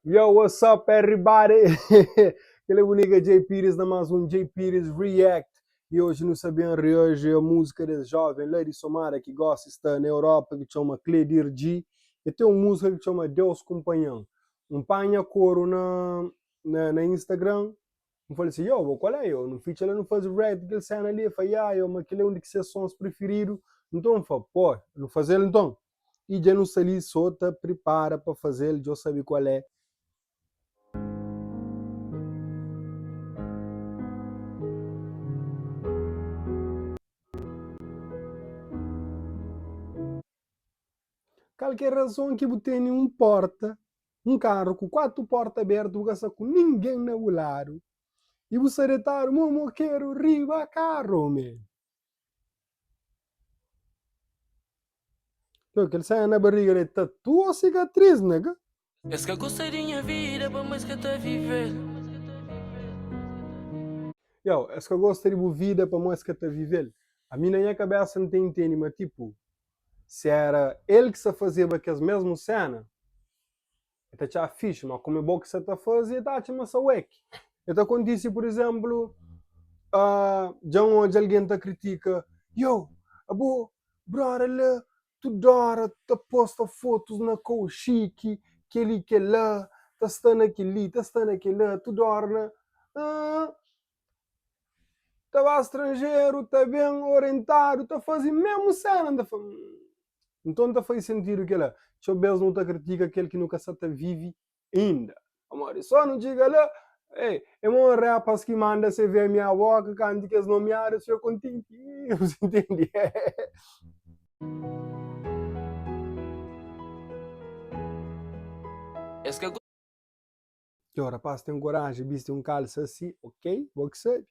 Yo, what's up everybody? Kel é bu nigga Jay Pires na más un Jay Pires React E oji nu sa ben reaji a múzika des jóven la di Somada ki gósi sta na Europa ki txoma Cledir G. E ten un múzika ki txoma Deus Kunpanha-m. N panha koru na na na Instagram, N fala si, yo, bo kual é, yo? Nu fitxa la nu faze react di kel sena li. El fla, ya, yo, ma kel é un di ki ses sons prifiridu. Nton N fla, po, nu faze-l nton. I dja nu sta li so ta pripara pa faze-l, djo sabe kual é. Kal ki é razon ki bu tene un porta, un karu ku 4 porta abertu, bu ka sta ku ningen na bu ladu i bu sta detadu mo mokeru riba karu, me? Yo, kel sena na bariga li tatu o sikatris, nigga? Es ka gosta di nha vida pamo es ka ta vive-l. Yo, es ka gosta di bu vida pamo es ka ta vive-l. Ami na nha kabesa N ta intende ma tipu, si era el ki sa fazeba kes mesmu sena, E ta txá fixi, ma kome bo ki sa ta faze, e ta atxa ma sa weki. E ta kontise, pur izénplu, dja N odja algen ta kritika, Yo, abo, bróda la, tudu óra ta posta fotus na kau xiki, kel-li, kel-la, ta sta na kel-li, ta sta na kel-la, tudu óra na. Ta ba stranjeru, ta ben orientadu, ta faze mésmu séna. N ta fla, Nton ta faze sentidu kel-la. Txeu bês nu ta kritika kel ki nu ka sa ta vive inda. Pamodi sô nu txiga la, ei, é ma un rapas ki manda CVMA boka kantu ki es nomiadu, es fika kontenti. Bu ntende? Es ka. Txeu rapaz ten koraji bisti un kalsa asi, ok, bo ki sabe.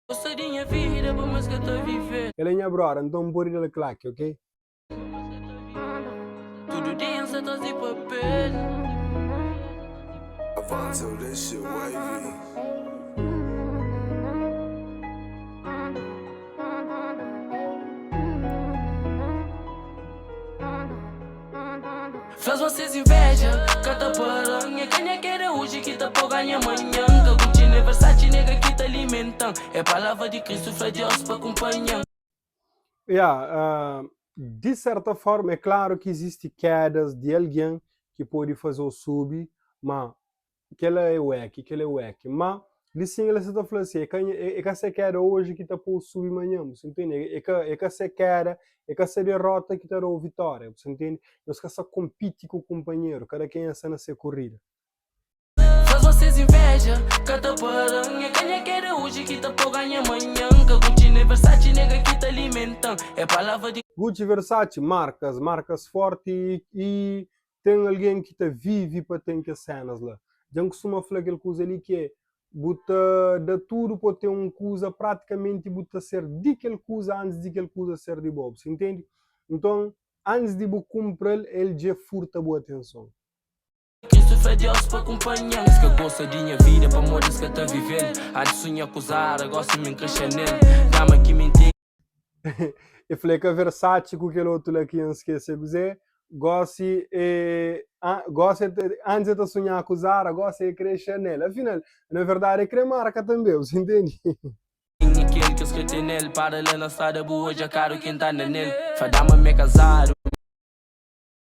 Gosta di nha vida pa mas ka ta vive. El é nha brother, nton N pode da-l klaki, ok? Tudu dia N sta tras di papel. Avanza ou deixa wavy. Fla-s ma ses inveja ka ta para-m É ka nha keda oji ki ta pô ganha manhan Ka Gucci nem Versace nega ki ta alimenta-m É palavra di Kristu fla Deus pa kunpanha-m. Ya, di serta forma é klaru ki izisti kedas di algen ki pode faze-u subi, má Kela é weki, kela é weki. Ma, li sin el sa ta fla si, é ka, é ka se keda oji ki ta pou subi manhan, bu sa ntende? É ka, é ka se keda, é ka se derota ki ta dau vitória, bu sa ntende? Nhos ka sa konpiti ku kunpanheru, kada kenha sa na se korrida. Faz ma ses inveja ka ta para-m É ka nha keda oji ki ta pô ganha manhan Ka Gucci nem Versace nega ki ta alimenta-m É palavra di. Gucci, Versace, markas, markas forti i Ten algen ki ta vive pa ten kes sénas la. Dja N kustuma fla kel kuza li ki é, bu ta da tudu pa ten un kuza, pratikamenti bu ta ser di kel kuza antis di kel kuza ser di bo. Bu sta intende? Nton, antis di bu kunpra-l, el dja furta bu atenson. Kristu fla Deus pa kunpanha-m. Es ka gosta di nha vida pamodi es ka ta vive-l. Antis sunha ku Zara, gósi mi N kre Chanel. Dama ki mi N ten. E fla é ka Versace ku kel otu la ki N skese kuzê. Gósi e gósi antis e ta sunhá ku Zara, gósi e kre Chanel. Afinal, na verdadi e kre marka tanbê, bu sa intende? Nha kel ki es kre tenel Para la na strada bu odja karu ki N ta anda nel Fla dama mi é kazadu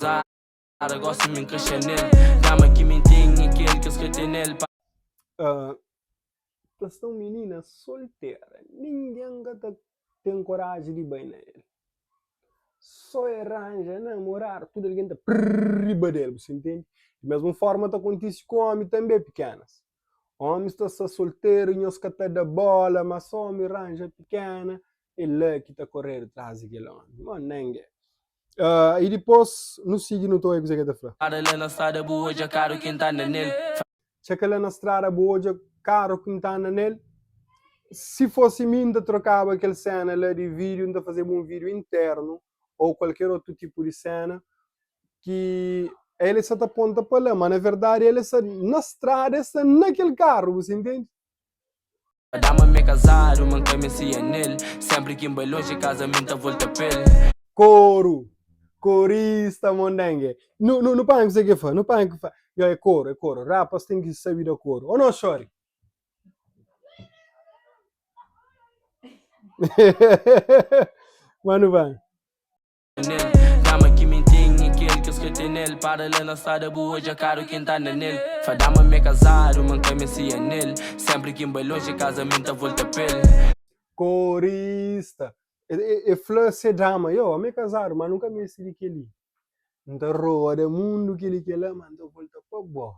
Zara gósi mi N kre Chanel Dama ki mi N ten nha kel ki es kre tenel Ta sta un minina soltera, ningen ka ta ten koraji di bai na el. Só e ranja namoradu, tudu algen ta prrr riba del, bu sa intende? Di mesmu forma ta kontise ku omi tanbe, pikenas. Omis ta sta solteru, nhos ka ta da bola, ma só omi ranja pikena, é la ki ta koredu tras di kel omi. Mo nenge. I dipos nu sigi nu ta oia kuzê ki el ta fla. Para la na strada bu odja karu ki N ta anda nel. Txeka la na strada bu odja karu ki N ta anda nel. Si fosi mi N ta trokaba kel sena la di vídiu, N ta fazeba un vídiu internu ou kualker otu tipu di sena ki el sta ta ponta pa la, ma na verdadi el sta na strada, el sta na kel karu, bu sa intende? Dama mi é kazadu, ma N ka meste anel Senpri ki N bai lonji kaza mi N ta volta p'el. Koru, korista mondenge. Nu, nu, nu panha kuzê ki el fla, nu panha ki fla. Ya é koru, é koru. Rapas ten ki sabe da koru. Ô no, Shorty? Manu ben. Nel Dama ki mi ten é kel ki es ka ten el Para la na strada bu odja karu ki N ta anda nel Fla dama mi é kazadu ma N ka meste anel Senpri ki N bai lonji kaza mi N ta volta p'el. Korista E fla se dama, Yo, ami é kazadu, ma nu ka meste di kel-li. N ta roda mundu kel-li kel-la, ma N ta volta pa bo.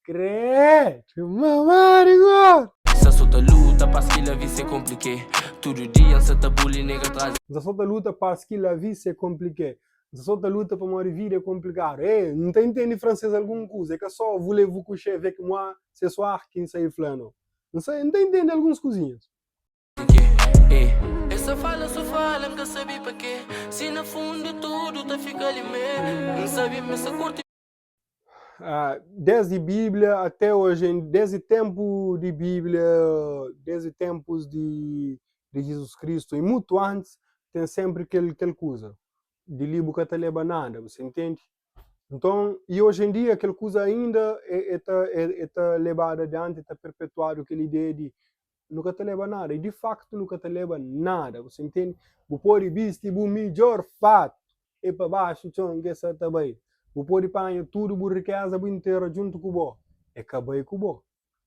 Credo, mamá di gor! Sa so ta luta pas ki la vie c'est compliqué Tudu dia N sa ta buli nega tras N sa so ta luta pas ki la vie c'est compliqué N sa so ta luta pamodi vida é komplikadu Ê, N ta intende fransês algun kuza É ka só voulez-vous coucher avec moi ce soir ki N sai fla, no N sa, N ta intende alguns kuzinhas. Es ta fala so fala N ka sabe pa ke Si na fundu tudu ta fika li me N sabe ma es ta kurti. Desdi Bíblia até oji en desdi ténpu di Bíblia, desdi ténpus di di Jizus Kristu i mutu antis, ten sénpri kel kel kuza di li bu ka ta leba nada, bu sa intende? Nton, i oji en dia kel kuza ainda e e ta e ta lebadu adianti, e ta perpetuadu kel ideia di nu ka ta leba nada i di faktu nu ka ta leba nada bu sa intende bu pode bisti bu midjor fatu e pa baxu txon ke sa ta bai bu pode panha tudu bu rikeza bu intera djuntu ku bo e ka bai ku bo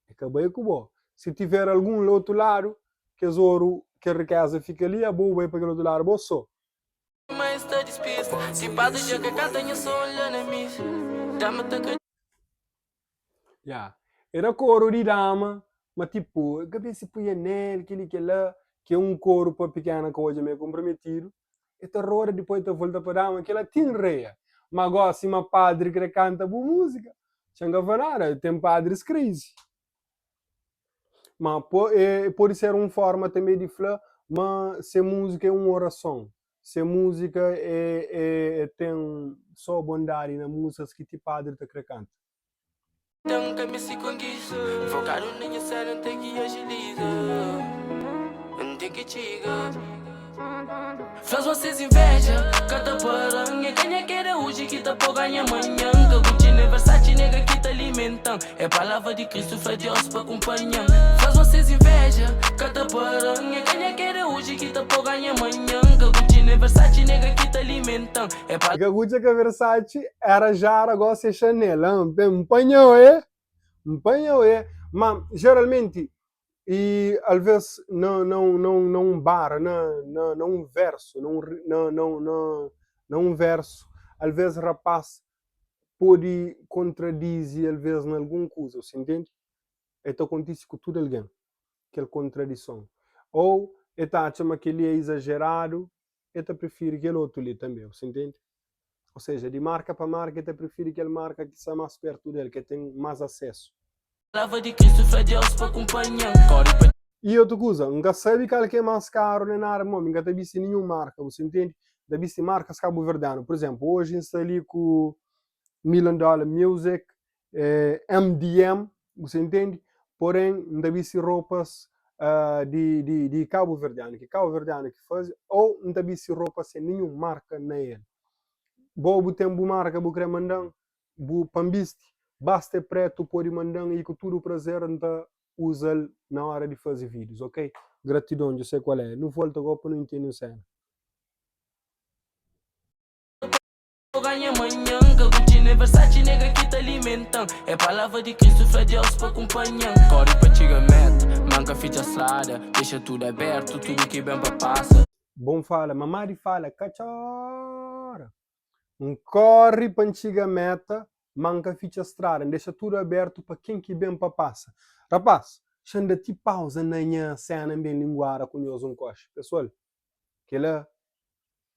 e ka bai ku bo si tiver algun la otu ladu kes oru kel rikeza fika li abo bu bai pa kel otu ladu bo so. Ma es ta dispista Si padri dja ka kanta nha son la na misa Dama ta ka. Ya, era koru di dama, ma tipo, ka ben si pui anel, kel-li kel-la, ki é un koru pa pikena ka odja ma é konprometidu, e ta roda dipoi ta volta pa dama, kel-la ti nreia. Ma gosi ma padri kre kanta bu múzika, txa N ka fla nada, ten padris crazy. Ma po, e pode ser un forma tanbe di fla ma se múzika é un orason, Se múzika é é ten só bondadi na múzikas ki ti padri ta kre kanta. N ka meste konkista Fokadu na nha sena N ten ki ajiliza N ten ki txiga Fla-s ma ses inveja ka ta para-m É ka nha keda oji ki ta po ganha manhan Ka Gucci nen Versace nega ki ta alimenta-m É palavra di Kristu fla Deus pa kunpanha-m Fla-s ma ses inveja ka ta para-m É ka nha keda oji ki ta po ganha manhan Ka Gucci nen Versace nega ki ta alimenta-m É Ka Gucci ka Versace era Zara gosi é Chanel ah N panha-u eh N panha-u eh Ma jeralmenti i alves na na na na un bara na na na un versu na un na na na na un versu alves rapaz pode kontradize alvês na algun kuza, bu intende? El ta kontise ku tudu algen kel kontradison. Ô el ta atxa ma kel-li é izajeradu, el ta prifiri kel otu li tanbê, bu intende? Ô seja, di marka pa marka el ta prifiri kel marka ki sta más pértu di el, ki el ten más asésu. Palavra di Kristu fla Deus pa kunpanha-m Kóre pa. I otu kuza, N ka sabe kal ki é más karu nen nada, pamodi mi N ka ta bisti ninhun marka, bu sa intende? N ta bisti markas kabuverdianu. Pur izénplu, oji N sta li ku Million Dollar Music, MDM, bu sa intende? Porén, N ta bisti ropas di di di kabuverdianu, ki kabuverdianu ki faze, ô N ta bisti ropa sen ninhun marka na el. Bo bu ten bu marka bu krê manda-m, Bu pa N bisti, basta é pretu pode manda-m i ku tudu prazer N ta uza-l na ora di faze vídius, ok? Gratidon, dja sei kual é. Nu volta go pa nu intende un sena. Ganha manhan, ka Gucci nem Versace nega ki ta alimentan É palavra di Kristu fla Deus pa kunpanhan Kori pa txiga meta, ma N ka fitxa strada Dexa tudu abertu, tudu ki ben pa pasa. Bon fala, mamá di fala, ka txora. N kóre pa N txiga méta, má N ka fitxa strada, N dexa tudu abértu pa ken ki ben pa pasa. Rapás, xa N da ti pauza na nha séna N ben linguara ku nhos un kóxi. Pesoal, kel-la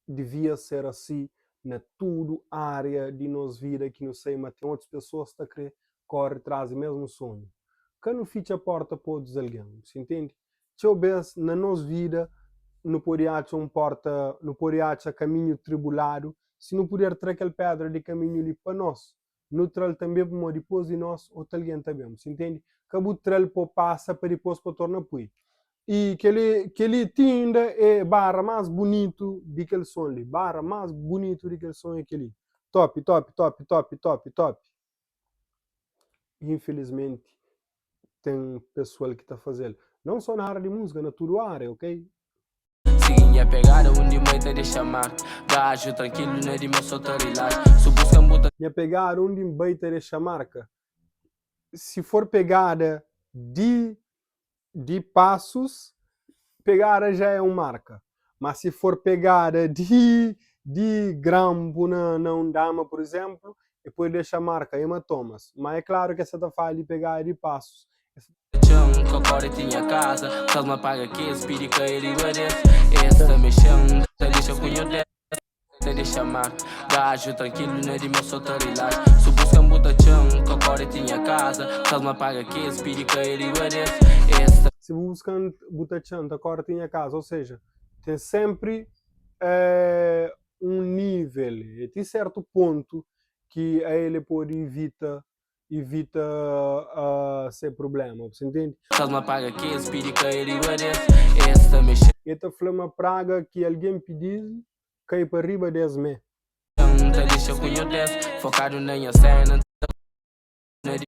divia ser asi na tudu ária di nos vida ki nu sai ma ten otus pesoas ta krê kóre tras di mésmu sonhu. Ka nu fitxa pórta pa otus algen, bu sa intende? Txeu bês na nos vida nu pode atxa un pórta, nu pode atxa kaminhu tribuladu. Si nu puder tra kel pédra di kaminhu li pa nos, nu tra-l tanbê pamodi dipôs di nos otu algen ta ben. Bu sta intende? Ka bu tra-l pa bu pasa pa dipôs pa torna pui. I kel-li kel-li ti inda é bara más bunitu di kel son li. Bara más bunitu di kel son é kel-li. Top, top, top, top, top, top. Infelizmenti ten pesoal ki ta faze-l. Não só na área di múzika, na tudu área, ok? Sigui nha pegada undi mai ta dexa marka Gajo tranquilo na di meu so ta relaxa Su busca bu ta Nha pegada undi N bai ta dexa marka Si for pegada di di pasus, pegada já é un marka Ma si for pegada di di grampu na na un dama, pur izenplu, e pode dexa marka, hematomas. Ma é klaru ki es sa ta fala di pegada di pasus. Txan ka kore ti nha kaza Flas ma paga kes pidi ka é riba des Es ta mexen ta dexa ku nho des Ta dexa marka Gajo trankilu na di meu so ta relaxa Su buskan bu ta txan ka kore ti nha kaza Flas ma paga kes pidi ka é riba des Es ta. Si bu buskan bu ta txan ta kore ti nha kaza Ou seja, ten senpri un nivel ti sertu pontu ki a el pode ivita ivita se prublema, bu sa intende? Fla-s ma paga kes pidi ka é riba des, es ta mexe. E ta fla ma praga ki algen pidi-l kai pa riba des mé. N ta dexa ku nho des, fokadu na nha sena, N ta na di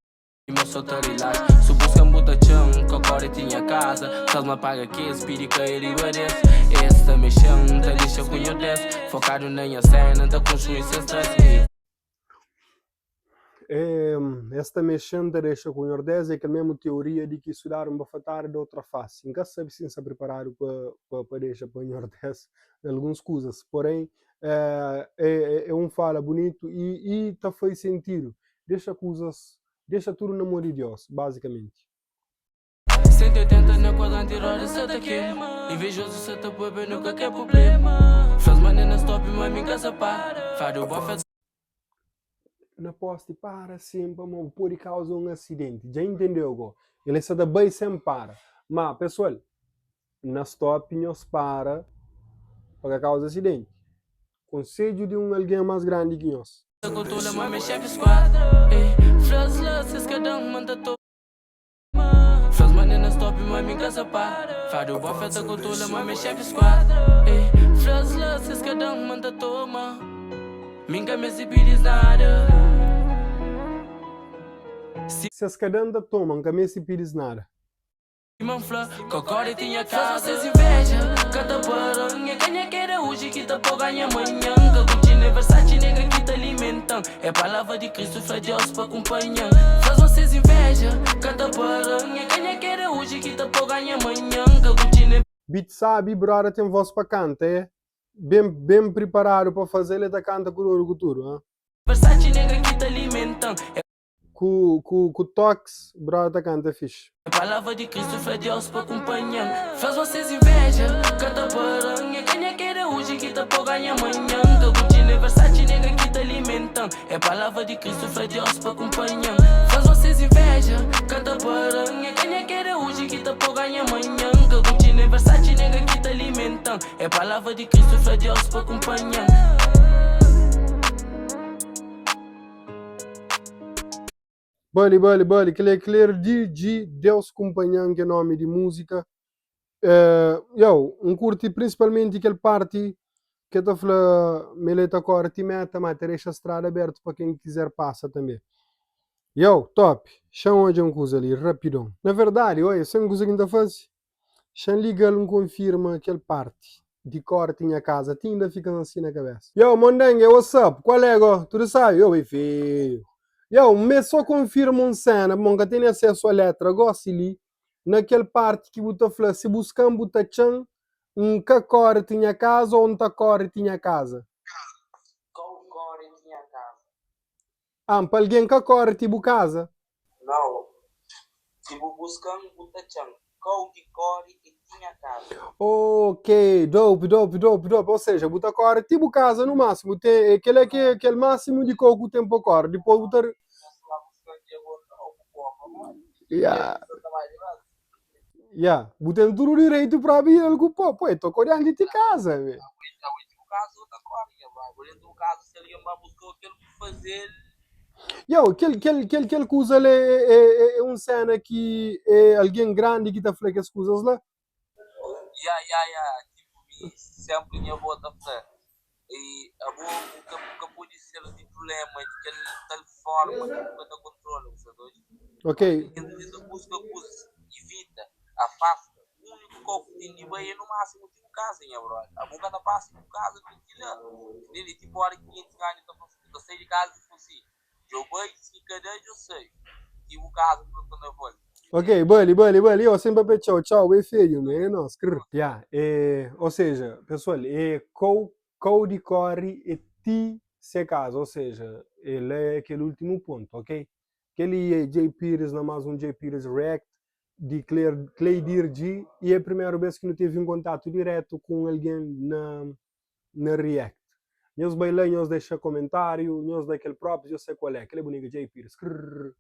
meu so ta rilaxa. Su buska-m bu ta txa-m, ka kore ti nha kaza. Fla-s ma paga kes pidi ka é riba des, es ta mexe-m. N ta dexa ku nho des, fokadu na nha sena, N ta konstrui sen stress. E. Es ta mexe-m ta dexa ku Nhordés é kel mésmu teoria di ki studadu un bafatadu da otra fasi. N ka sabe si N sta priparadu pa dexa pa Nhordés alguns kuzas, porém é un fala bunitu i ta fai sentidu. Dexa kuzas, dexa tudu na mô di Diós, bazikamenti. 180 na kuadranti roda sa ta kema Invejoso sa ta poi nu ka kre problema Flas manda na stop ma mi ka sa para Fladu bo fla Na posti para sim pamo bu podi kauza un asidenti dja intendeu go el sa ta bai sem para ma pessoal na stop nhos para pa ka kauza asidenti konsedju di un algen mas grandi ki nhos. Ta kontrola ma mi é xefi skuadra Flas la ses ka dan ma nta toma Flas ma na stop ma mi ka sa para Fladu bo fla ta kontrola ma mi é xefi skuadra Flas la ses ka dan ma nta toma Mi nka meste pidi-s nada Ses ka dan nta toma nka meste pidi-s nada. Sima N fla, kokori tinha kaza Ses inveja ka ta para-m É ka nha keda oji ki ta po ganha manhan Ka Gucci nem Versace nega ki ta alimenta-m É palavra di Kristu fla Deus pa kunpanha-m Fla-s ma ses inveja ka ta para-m É ka nha keda oji ki ta po ganha manhan Ka Gucci nem. Beat sabi, broda tem voz pa canta é bem bem preparado pa fazel é ta canta ku dodu ku tudo ha. Versace nega ki ta alimenta-m É. Ku ku ku toques brother ta canta fixe. Palavra di Cristo fla Deus pa cumpanham Flas ma ses inveja ka ta param É ka nha keda hoje ki ta po ganha manhã Ka Gucci nem Versace nega ki ta alimentam É palavra di Cristo fla Deus pa cumpanham Flas ma ses inveja ka ta param É ka nha keda hoje ki ta po ganha manhã Ka Gucci nem Versace nega ki ta alimentam É palavra di Cristo fla Deus pa cumpanham. Bali bali bali kel é Cler di Dji Deus Kumpanhan ki é nomi di múzika Yow N kurti prinsipalmenti kel parti ki el ta fla ma el é ta kóre ti méta má ta dexa strada abertu pa ken kizer pasa tanbê Yow top Xa-m odja un kuza li rapidon Na verdadi oia sen kuza ki N ta faze Xa-m liga-l N konfirma kel parti di kóre ti nha kaza ti inda fika-m asi na kabésa. Yo, Mondenge, what's up? Kual é go? Tudu sabi? Yo, bai feio. Yo, N meste sô konfirma un séna, pamodi N ka tene asesu a létra gósi li, na kel parti ki bu ta fla si buska-m bu ta atxa-m, N ka kóre ti nha kaza ô N ta kóre ti nha kaza? Kau kóre ti nha kaza. Ah, pa algen ka kóre ti bu kaza? Nau. Si bu buska-m, bu ta txa-m. Kau di kóre é ti nha kaza. Ok, dope, dope, dope, dope. Ou seja, bu ta kóre ti bu kaza no másimu. Ten, é kel-la ki é kel másimu di kau ku ten pa kóre. Dipôs bu ta. Ya. Ya, bu ten tudu direitu própi di dal ku pó. Pô, e tokó dianti di ti kaza, me. Yo, kel, kel, kel, kel kuza la é, é, é, é un sena ki é algen grandi ki ta fla kes kuzas la? Ya, ya, ya, tipo, mi sempre nha avó ta fla, e abo bu ka, bu ka pode ser di problema di kel tal forma ki bu ka ta kontrola, bu sa ta odja? Ok. Tenta buska kuzas, ivita, afasta. Úniku kau ki ten di bai é no másimu ti bu kaza, nha brother. Abo ka ta pasa di bu kaza ku kila. Entende? Tipo ora ki kenti grandi ta fla, ta sai di kaza i fla si, Djo bai, si ka da, djo sai. Ti bu kaza ku ta na volta. Ok, bali, bali, bali. Ó, sen papia txau, txau, é feio, man, é nós. Krr. Ya, é, ou seja, pessoal, é kau, kau di kori é ti se kaza, ou seja, el é kel últimu pontu, ok? Kel-li é Jay Pires na más un Jay Pires React di Cleidir G i é primeru bês ki nu tevi un kontatu diretu ku un algen na na React. Nhos bai la, nhos dexa komentáriu, nhos da kel props, nhos sai kual é. Kel é bu nigga Jay Pires. Krrr.